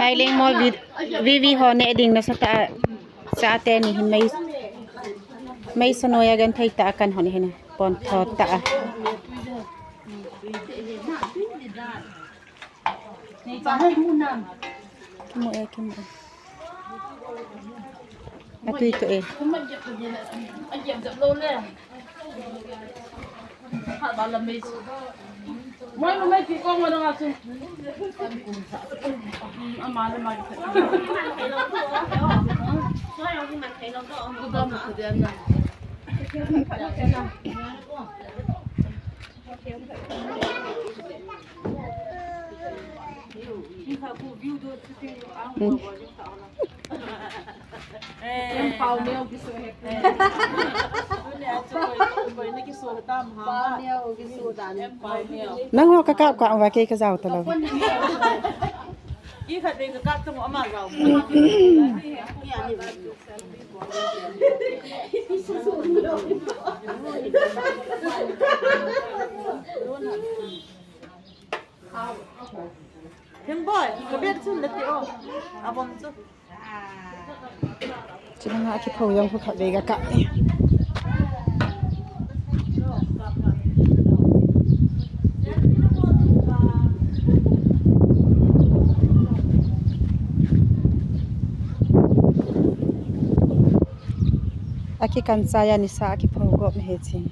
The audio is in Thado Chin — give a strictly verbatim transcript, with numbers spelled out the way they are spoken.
Hai leng mol vi vi vi ho ne ding na sa ta sa te ni hin mai mai sa noya gan thai ta kan hon hin pon tho ta. Kimu e kimu. Atui to e. Nang ho ka kap ka va ke ka jao ta lo. Ki khat ve ka kap ta mo ama jao. Thingboy, ka bag chu la ti o. A bom chu. Chila nga a kipho jong khu khat ve ka kap e. A kikan chai a nisa a kipho gop he chin.